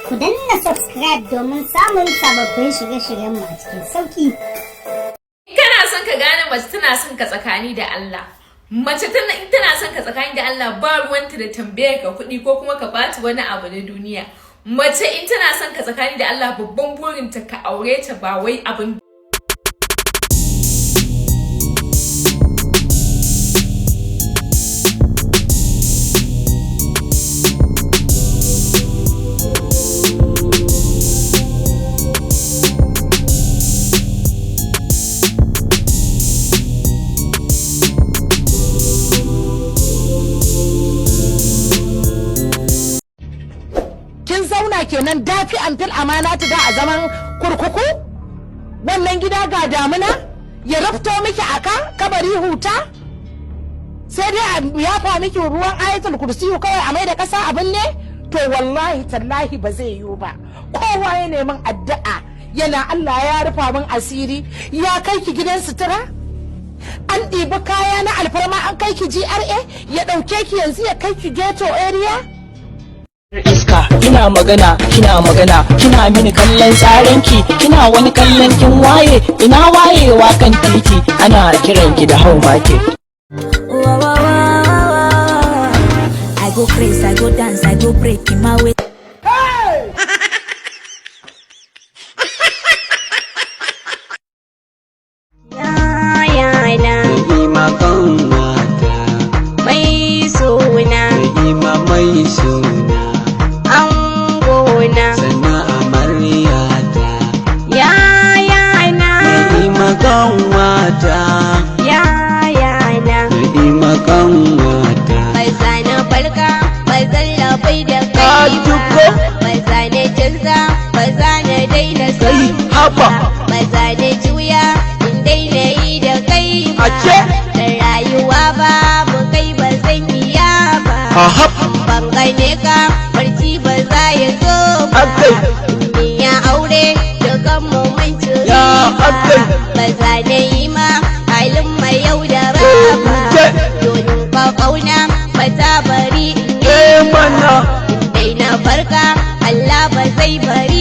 Ku danna subscribe domin samun sababbin shirye-shiryenmu a cikin sauƙi. Kana son ka gane mace tana son ka tsakani da Allah. Mace tana in tana son ka tsakani da Allah, ba ruwanta da tambayar ka kuɗi ko kuma ka bata wani abu na duniya. Mace in tana son ka tsakani da Allah, babban burinta ka aure ta, ba wai abin Kin zauna kenan dafi an fil amanatu da a zaman kurkuku. Wannan gida ga damuna ya rafto miki aka kabari huta, sai dai a yafa miki ruwan Ayatul Kursiyu kawai a mai da kasa abin ne. To wallahi tallahi ba zai yiwu ba. Kowa ya neman addu'a yana Allah ya rufa min asiri, ya kai ki gidan sutura, an ɗibi kaya na alfarma an kai ki GRA, ya ɗauke ki yanzu ya kai ki ghetto area. Iska kina magana, kina magana, kina mini kallon tsarinki, kina wani kallon kin waye. Ina wayewa kan titi ana kiranki da hau market. Wah, wah, wah, wah. I go crazy, I go dance, I go break in my way. Yayana. Na'ima kanwata. Mai suna. Na'ima mai suna. Angona. Sannan amaryata. Yayana. Na'ima kanwata. Yayana. Na'ima kanwata. Ba za na farka, ba zan labai da kai ba. Ba za na canza, ba za na daina Kai, son haba. Ba za na juya in daina yi da kai ba. Ace. Da rayuwa babu kai ba zan iya ba. Ahab. Ban gane ka, barci ba za ya zo ba. Akai. Ni ya aure dukan mu mun ci Ya riba. akai. Ba za na yi ma halin mai yau da ba. Ke. Domin ka kauna ba ta bari in yi Eh ba. mana. Dai na farka, Allah ba zai bari.